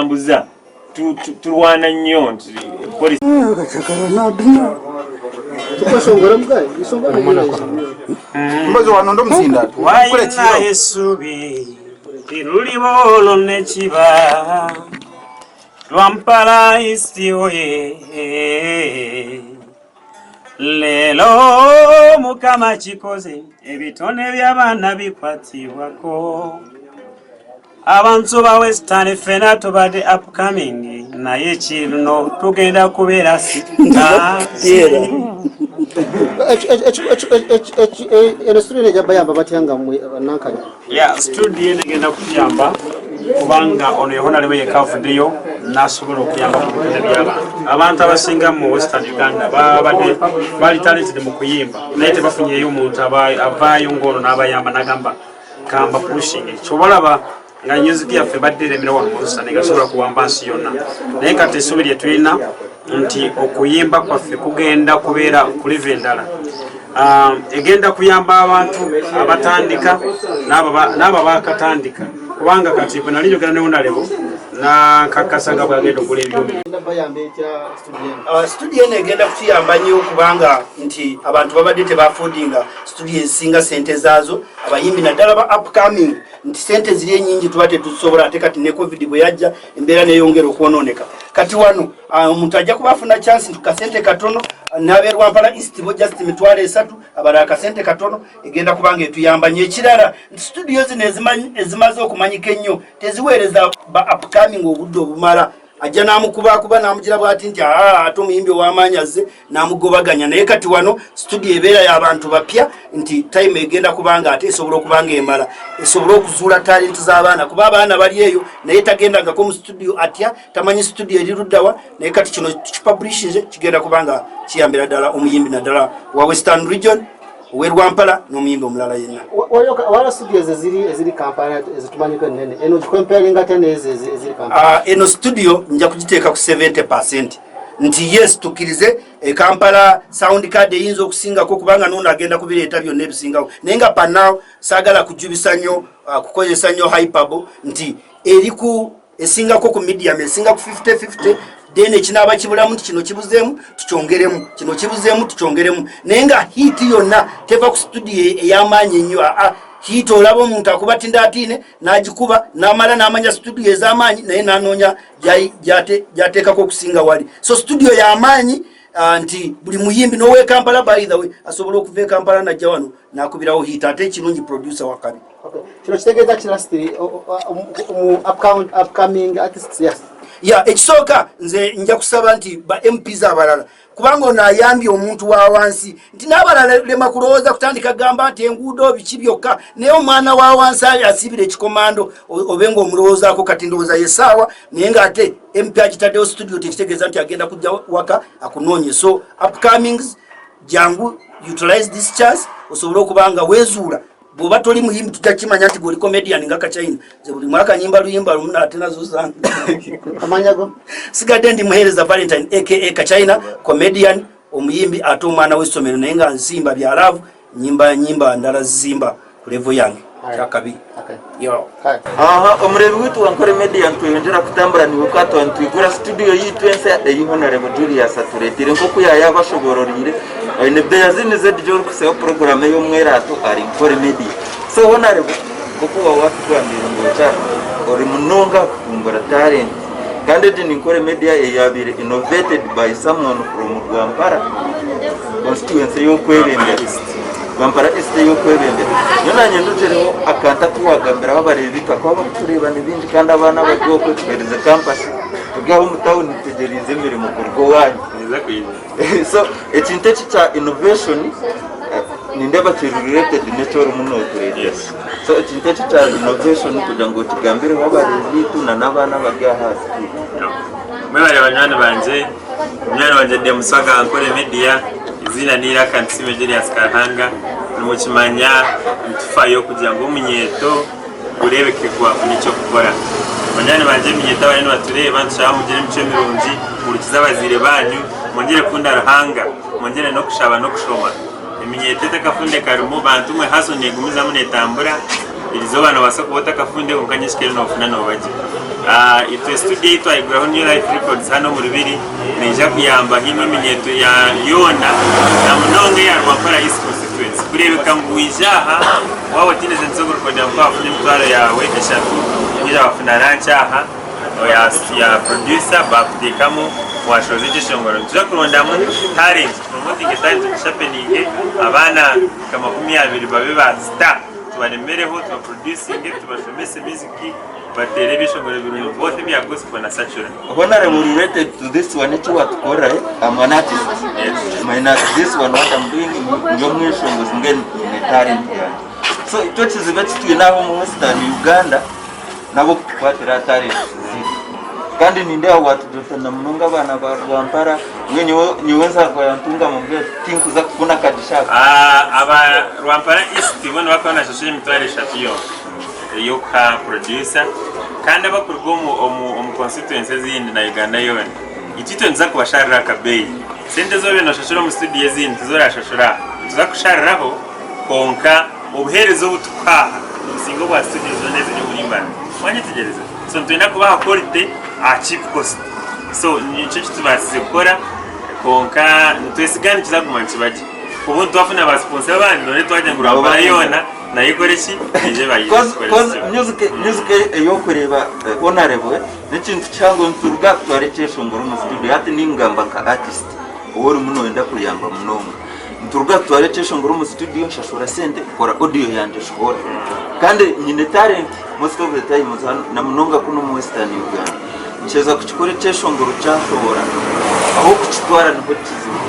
Tutambuza, turwana nnyo nti polisi. Wayina esubi tiruliba olwo nekiba Lwampala East oye Leero Mukama kikoze ebitone by'abaana bikwatibwako Abantu ba Western ffena tubadde upcoming naye kino tugenda kubeera stars. Eno studio ejja bayamba batya nga mwe banankanya? Ya studio eno egenda kutuyamba kubanga ono ye Honorable yekka avuddeyo n'asobola okuyamba ku bitone by'abantu. Abantu abasinga mu Western Uganda babadde bali talented mu kuyimba naye tebafunyeeyo omuntu avaayo ng'ono n'abayamba n'agamba kamba pushing kyoba olaba nga music yaffe badde eremera wano murusa negasobola kuwamba nsi yonna naye kati essuubi lye tulina nti okuyimba kwaffe kugenda kubeera kuliva endala ah, egenda kuyamba abantu abatandika n'abo abakatandika kubanga kati bwe nali njogera ne wonalebo nankakasa nga bwagenda okugula ebyuma. Ah, studio eno egenda kutuyamba nnyo kubanga nti abantu babadde tebafodinga studio ezisinga sente zaazo abayimbi naddala ba upcoming nti sente ziri enyingi tuba tetuzisobola ate kati ne covid bwe yajja embeera neyongera okwononeka kati wano ah, omuntu ajja kuba afuna chance nti kasente katono naberwampala east bo just mitwalo esatu abalala akasente katono egenda kubanga etuyamba nyo ekirala nti studio zino ezimaze okumanyika ennyo teziweereza ba upcoming obudde obumala ajja n'amukubakuba n'amugira bwati nti aa ate omuyimbi ow'amaanyi azze n'amugobaganya naye kati wano situdiyo ebeera y'abantu bapya nti time egenda kubanga ate esobola okuba nga emala esobole okuzuula talenti z'abaana kuba abaana bali eyo naye tagendangako mu situdiyo atya tamanyi situdiyo eri luddawa naye kati kino tukipublishinze kigenda kuba nga kiyambira ddala omuyimbi naddala wa western region ow'e Rwampala n'omuyimbi omulala yenna. Waliwo studios eziri eziri Kampala ezitumanyiko ennene eno ogikompeyaringa atya n'ezo eziri Kampala? Ah, eno studio nja kugiteeka ku 70 percent nti yes tukkirize e Kampala sound card eyinza okusingako kubanga nono agenda kubireeta byonna ebisingawo naye nga panaw saagala kujubisa nnyo ah, kukozesa nnyo hyperbole nti eri ku esingako ku medium esinga ku 50 50 then ekinaaba kibulamu nti kino kibuzeemu tukyongeremu kino kibuzeemu tukyongeremu naye nga hiiti yonna teva ku studio ey'amaanyi ennyo aa hiiti olaba omuntu akuba tindaatiine n'agikuba n'amala n'amanya studio ez'amaanyi naye n'anoonya gy'ateekako okusinga wali so studio y'amaanyi ah, nti buli muyimbi n'ow'e kampala by the way asobola okuva e kampala najja wano n'akubirawo hiiti ate ekirungi producer wakabi Kino kitegeeza ki lastly mu upcoming artists? Yes. Ya ekisooka nze nja kusaba nti ba MPs abalala kubanga ono ayambye omuntu wa wansi nti n'abalala lema kulowooza kutandika gamba nti enguudo biki byokka naye omwana wa wansi asiibira ekikomando obe nga omulowoozaako kati ndowooza yesaawa naye ng'ate MP agitaddewo studio tekitegeeza nti agenda kujja waka akunoonye so upcomings jangu utilize this chance osobole okuba nga wezuula bwoba toli muyimbi tujja kimanya nti gwe oli comedian nga kachina nze buli mwaka nyimba luyimba lumu nate nazo zange amanyago sigadde ndi muheereza valentine aka kachina comedian omuyimbi ate omwana w'essomero naye nga nzimba bya love nyimba nyimba ndala zimba ku level yange kyakabi Yo. Aha omureebi waitu wa Nkore Media nitweyongyera kutambura niiwe kwatwara nitwigura studio yaitu ensya ei Honarebo Julius atureeteire nk'oku yaaba abashoboororeire oine Beyazini ZJ orikuhitsyaho puroguraamu ey'omweraato ahari Nkore Media. So Honarebo nk'oku waaba waatugambiire ngu okyari ori munonga aha kutumbura talent kandi egi ni Nkore Media eyaabaire innovated by someone from Rwampara constituency ey'okwebembera. Rwampara East ey'okwebembera. Nyowe naanye ndugyireho akantu aku waagambiraho abareebi baitu ahakuba abarikutureeba ni baingi kandi abaana abari okwe tuheerize kampasi turi aha omu tawuni tutegyereize emirimo kuruga owaanyu. So ekintu eki kya innovation nindeeba kiri related n'eki orimu nootureetera. So ekintu eki kya innovation kugira ngu okigambireho abareebi baitu n'abaana abari aha aha school. Mwebare banywani bangye. Munywani wangye Demusaga Ankole Media, eiziina n'eiraka Ntusiime Julius Karuhanga, nimukimanya nitufayo kugira ngu omunyeeto gureebeke gwafuna eky'okukora. Banywani bangye eminyeeto abariyo nibatureeba nitushaba mugire emicwe mirungi, muhurikize abazaire baanyu, mwongyere kukunda Ruhanga, mwongyere n'okushaba n'okushoma. Eminyeeto etakafunde karimu bantu mwe haso negumizamu netambura, erizooba nobaasa kuba otakafunde kwonka nyekiro noofuna nooba gye. Itwe studio ei twayiguraho New Life Records hanu omu Rubiri neija kuyamba haimwe eminyeeto ya yoona na munonga eya Rwampara East Constituency kureebeka ngu waija aha waaba otaine sente z'okurikodinga kwonka wafuna emitwaro yaawe eshatu waija wafuna ranki aha ya ya producer bakuteekamu washohoza ekyeshongoro. Nituza kurondamu talent, tupromotinge talent tugishapeninge abaana nka 20 babe ba star tubaremereho tubaproducinge tubashomese music. Bateere ebyeshongoro birungi both ebya gospel na secular. Honourable related to this one eki watukorra eh, I'm an artist Yes. minus this one what I'm doing ndi omweshongozi mbwenu nyine talent yangye so itwe ekizibu eki twine aha omu western Uganda nabo kutukwatira aha talent zaitu kandi nindeeba watujotana munonga abaana ba Rwampara mbwenu nyowe nyowe nzaarwa ya Ntungamo mbwenu tinkuza kufuna akagisha ako. Ah, aba Rwampara East bo nibakaba nibashashura emitwaro eshatu yonka. ey'okuha producer kandi abakuruga omu omu omu constituency ezindi na Uganda yoona itwe itwe nituza kubasharira akabeeyi sente ezi obaire noshashura omu studio ezindi tizo orashashura aha nituza kushariraho kwonka obuheereza obu tukuha aha nibusinga obwa studio zoona eziri omuri Mbarara wanyetegyereza so nitwenda kubaha quality aha cheap cost so nikyo ekitubaasize kukora kwonka nitwesiga nikiza kuguma nikiba gye obundi twafuna ba sponsor abandi none twagira ngu Nabo Rwampara baija. yoona Nayo ekore ki? Eije Cause, cause bayikorese. music, music eyokureeba eh, honorable nekintu kihango nituruga kutwara ekyeshongoro omu studio hati ningamba nka artist ou orimu noyenda kuyamba munonga nituruga kutwara ekyeshongoro omu studio nshashura sente nkora audio yangye shohora kandi nyine talent most of the times hanu na munonga kunu omu western Uganda nkyeza kukikora ekyeshongoro kyashohora aho kukitwara niho kizibu.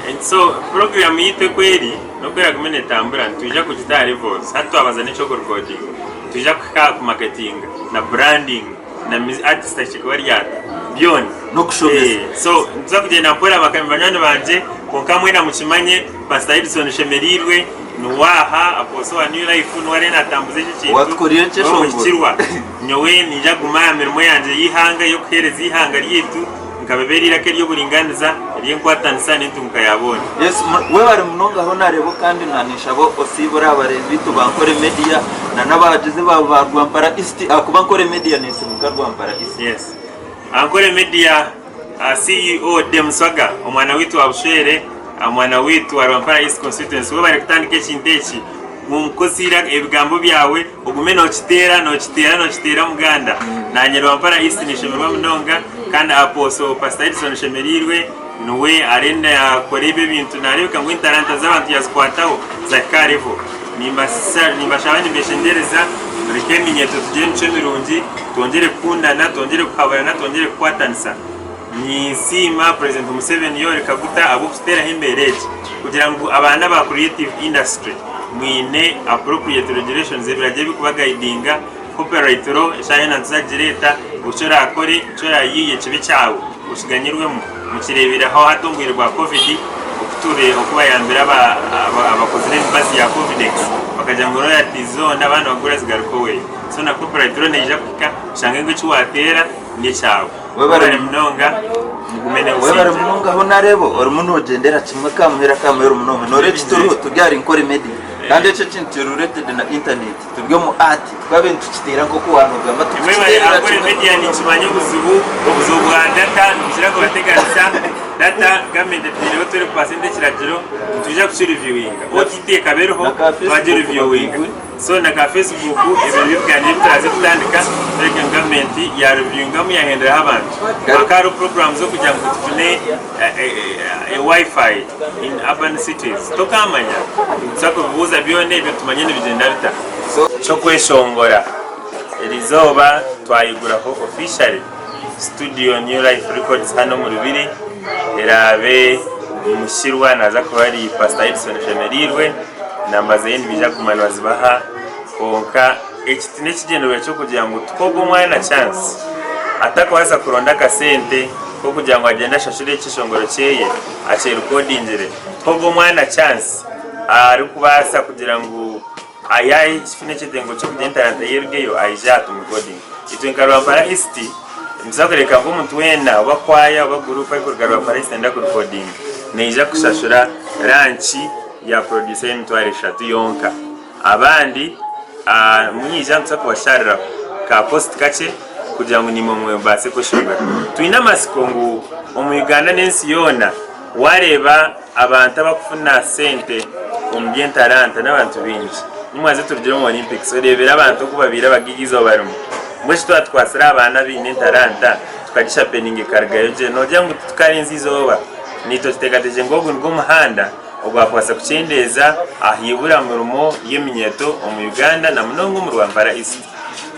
And so program yitu oku eri N'oku eraagume neetambura, nitwija kugita aha levels. Hati twabanza n'eky'okurikodinga, nitwija kuhika aha kumaketinga na branding na artist ahikye kuba ari ata, byona. N'okushomesa. So nituza kugyenda mpora bakame banywani bangye, kwonka mwena mukimanye Pastor Edson Shemereirwe niwe aha, Apostle wa New Life niwe ariyo naatambuza eki ekintu. Owatukorire ekyeshongoro. N'omuhikirwa. Nyowe niinyija kuguma aha mirimo yangye y'eihanga ey'okuheereza eihanga ryaitu. Nkabiba eriraka ery'oburingaaniza, ery'enkwatanisa n'entunguka ya boona. Yes, webare munonga Honarebo kandi na ninshaba osiibure abareebi baitu ba Nkore Media na n'abahagizi baawe ba Rwampara East ahakuba Nkore Media nesibuka Rwampara East. Yes. Ankore Media CEO Dem Swaga omwana waitu wa Bushwere, omwana waitu wa Rwampara East Constituency webare kutandika ekintu eki. Nkozire ebigambo byawe ogume nokiteera nokiteera nokiteera muganda. Nanye Rwampara East nishemerwa munonga kandi Apostle Pastor Edson Shemereirwe niwe ariyo nakora ebi ebintu narebeka ngu entaranta z'abantu yazikwataho zahika aha level. Nimbashaba nimbeshengyereza mureke eminyeto tugire emicwe mirungi twongyere kukundana twongyere kuhaburana twongyere kukwatanisa. Ninsiima President Museveni Yoweri Kaguta ahabw'okututeeraho embeera egi kugira ngu abaana aba Creative Industry mwine appropriate regulations, ebiragiro ebirikubagaidinga, copyright law eshaaha yoona nituza kugireeta, eki oraakore, eki oraayiiye kibe ekyawe okiganyirwemu. Mukireebireho hati omu bwire bwa Covid oku bayambire abakozire emibazi ya Covidex bakagira ngu royalties zoona baaba nibagura zigaruke oweye. So na copyright law neija kuhika oshange ngu eki waateera n'ekyawe. Mwebare munonga mugume Webare n'obusingye. munonga Honarebo orimu nogyendera kimwe kamuhera kamuhera munonga noreeba ekituriho turi ahari Nkore Media kandi ekyo ekintu kiri related na internet turi omu art twabe nitukiteera nkoku wanogamba Mwebare tukukiteerera Ankore kimwe Media ninkimanya obuzibu obuzibu bwa data nibukira kubateganisa data gavumenti etwihireho 12% ekiragiro nitwija kukireviewinga OTT ekaba eriho Na ka twagi Facebook reviewinga. bakigure. So na ka Facebook ebyo nibyo ebiganiro ebi turaze kutandika tworeke ngu gavumenti ya reviewingamu yahenderaho abantu. Hakaba hariho programs z'okugira ngu tufune wifi in urban cities. Tokamanya, nituza kubibuuza byona ebyo tumanye nibigyenda bita. Ky'okweshongora, erizooba twayiguraho officially studio New Life Records hanu omu Rubiri eraabe Mushirwa naaza kuba ari Pastor Edson Shemereirwe. Namba zeye nibaija kuguma nibazibaha kwonka eki tinekigyendererwa kyokugira ngu tuhe ogwo omwana chance atakubaasa kuronda akasente kokugira ngu agyende ashashure ekyeshongoro kyeye akyerikodingire. Tuhe ogwo omwana chance arikubaasa kugira ngu yafuna ekyetengo kyokugira entaranta ye erugeyo aije aha tumurikodinge. Itwe nka Rwampara East nituza kureebeka ngu omuntu weena oba kwaya oba guruupu erikuruga Rwampara East neyenda kurikodinga neija kushashura ranki ya producer y'emitwaro eshatu yonka. Abandi mwija nituza kubashariraho ka cost kakye. kugira ngu naimwe mubaase kweshongora. Twine amatsiko ngu omu Uganda n'ensi yoona waareeba abantu abakufuna sente omu by'entaranta n'abantu baingi. Nimwaza turugire omu Olympics oreebere abantu oku babaire abagaiga eizooba rimwe. Mbwenu shi twaba tukwatsire abaana abaine entaranta tukagishapeninga ekarugayo gye noogira ngu titukarenze eizooba? Naitwe tuteekateekire ngu ogu nigwo muhanda ogwakubaasa kukyendeeza aha ibura mirimo y'eminyeeto omu Uganda na munonga omu Rwampara East.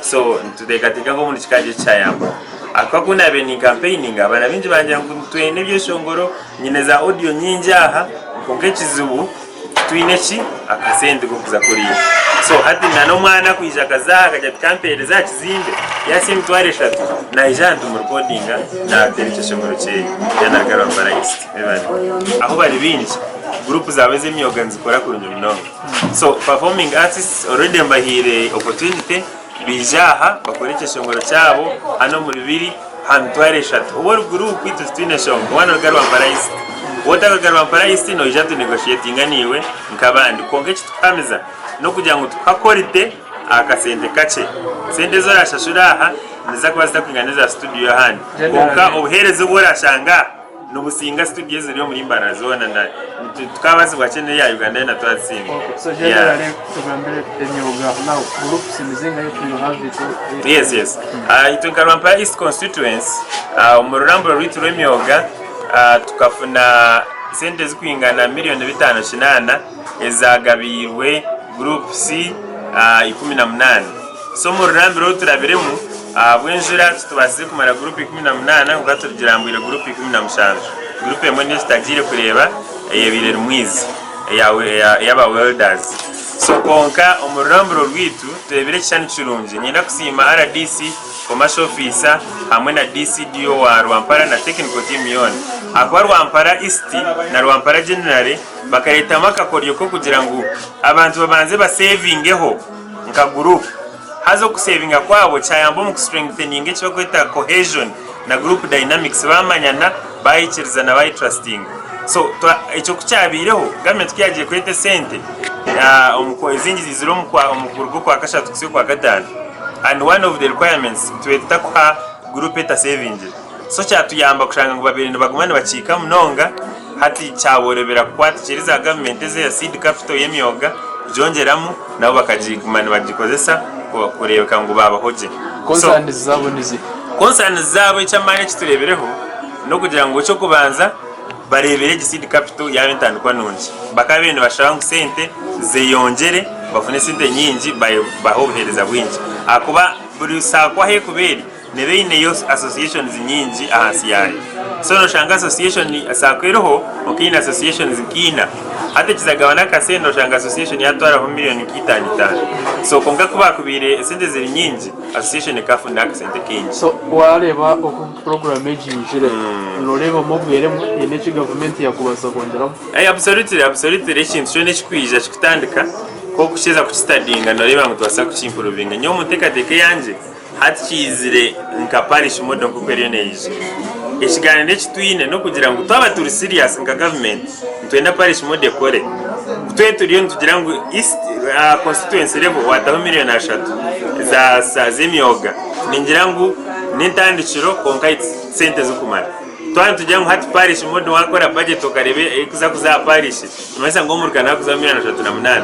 So nituteekateeka ngu obundi kikaagira eki kyayambaho. Ahakuba ku naabaire ninkampeininga abaana baingi bangira ngu twine ebyeshongoro, nyine za audio nyingi aha kwonka ekizibu titwine ki akasente k'okuza kuriya. So hati na n'omwana kwija akaza aha akagira ati kampeereze aha kizimbe yaasya emitwaro eshatu naija aha nitumurekodinga naateera ekyeshongoro kyeye then naruga Rwampara East. Mwebale. Ahu bari baingi guruupu zaabo ez'emyoga nizikora kurungi munonga. So performing artists already mbahaire opportunity baije aha bakore ekyeshongoro kyabo hanu omu Rubiri aha mitwaro eshatu. Obu ori guruupu itwe titwine nshonga waaba noruga Rwampara East. Waaba otaruga Rwampara East noija tu negotiatinga naiwe nk'abandi kwonka ekitukuhamiza n'okugira ngu tukuha quality aha kasente kakye. Sente ezi orashashure aha niziza kuba zitakwingana n'eza studio ahandi kwonka obuheereza obu orashanga aha Nibusinga studio eziri omuri Mbarara zoona na tukabaasibwa kye n'eya Uganda yoona twazisinga. Okay, so Yeah. generally tugambire emyoga now groups nizingahe you have it Yes. Itwe nka Rwampara East constituency omu ruramburo rwaitu rw'emyoga tukafuna sente ezirikwingana miriyoni 5.8 ezagabiirwe groups 18. So omu rurambiro oru turabiremu ahabw'enjura titubaasize kumara guruupu 18 kwonka tugirambwire guruupu 17. Guruupu emwe niyo tutagiire kureeba eyabaire erimu izi ey'aba welders. So kwonka omu rurambiro rwaitu tureebire ekishushani kirungi. Niinyenda kusiima rdc, Commercial Officer hamwe na DCDO wa Rwampara na technical team yoona ahakuba Rwampara East na Rwampara Generally bakareetamu akakoryo k'okugira ngu abantu babanze basevingeho nka guruupu haza okusevinga kwabo kyayamba omu kustrengtheninga eki barikweta cohesion na group dynamics bamanyana bayikirizana bayitrustinga so ekyo ku kyabaireho gavumenti ku yagiire kureeta esente ezingi ziizire omu kuruga okwakashatu kuhitsya okwakataano and one of the requirements tubaire tutakuha guruupu etasevingire so kyatuyamba kushanga ngu babaire nibaguma nibakiika munonga hati kyaborobera kukwata za gavumenti ezi eya seed capital y'emyoga kugyongyeramu nabo bakagiguma nibagikozesa kureebeka ngu baabaho gye. Concerns zaabo niziha? Concerns zaabo eky'amaani eki tureebireho n'okugira ngu eky'okubanza bareebire egi seed capital yaaba entandikwa nungi. Bakaba babaire nibashaba ngu sente zeyongyere bafune sente nyingi bahe obuheereza bwingi ahakuba buri sacco ahu erikuba eri Neeba eineyo associations nyingi ahansi yaayo. So noshanga association sacco eriho kwonka eine associations nka ina. Hati ekizagabana akasente noshanga association yatwaraho million nka itaano itaano. So kwonka ku baakubaire esente ziri nyingi, association ekaafunire akasente kaingi. So waareeba oku puroguraamu egi eijire, nooreebamu obweremwa haine eki gavumenti yaakubaasa kwongyeramu? Absolutely, absolutely ekintu kyona ekirikwija kikutandika, ku orikukiza kukistadinga nooreeba ngu nitubaasa kukiimpuruvinga. Nyowe omu nteekateeka eyangye, Hati kiizire nka parish model nk'oku eriyo neija. Ekiganiro eki twine n'okugira ngu twaba turi serious nka government nitwenda parish model ekore. Twe turiyo nitugira ngu East constituency level wataho million ashatu za z'emyoga ningira ngu n'entandikiro kwonka it's sente zirikumara. Twaba nitugira ngu hati parish model wakora budget okareeba erikuza kuza aha parish nikimanyisa ngu omuruka nakuzaho million 38.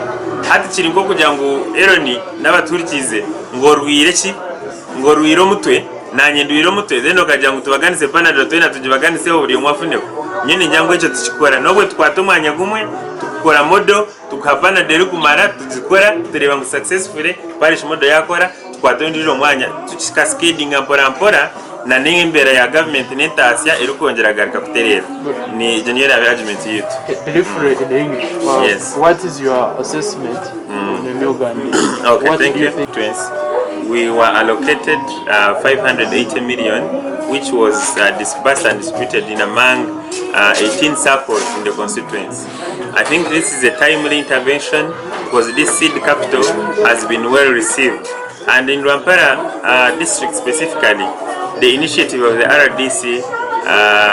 Hati kiri nk'okugira ngu Aaron n'abatuhurikiize ngu orwaire ki? Ngu orwaire omutwe, naanye ndwaire omutwe, then okagira ngu tubaganise panadol twena tugibaganiseho buri omwe afuneho. Nyowe ningira ngu ekyo tikikora. N'obwe tukwata omwanya gumwe, tukora model, tukuha panadol erikumara, tugikora, tureeba ngu successfully parish model yakora, tukwata ondiijo mwanya, tukicascadinga mpora mpora na n'embeera ya government n'entaasya erikwongyera kugaruka kutereera. Egyo niyo eraabe argument yaitu. Briefly in English, what is your assessment on Emyoga and Okay, what thank do you you. think? Twins. We were allocated 580 million, which was disbursed and distributed in among 18 circles in the constituency. I think this is a timely intervention because this seed capital has been well received. And in Rwampara district specifically, the initiative of the RDC,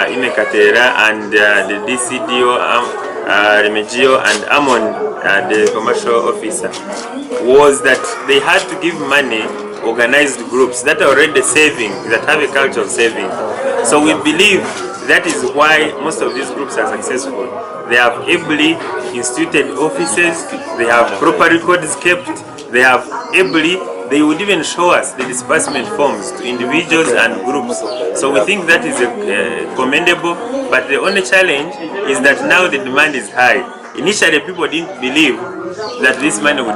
Ime Katera, and the DCDO, Remegio, and Amon, the commercial officer, was that they had to give money organized groups that are already saving, that have a culture of saving. So we believe that is why most of these groups are successful. They have ably instituted offices, they have proper records kept, they have ably, they would even show us the disbursement forms to individuals and groups. So we think that is commendable, but the only challenge is that now the demand is high. Initially, people didn't believe that this money would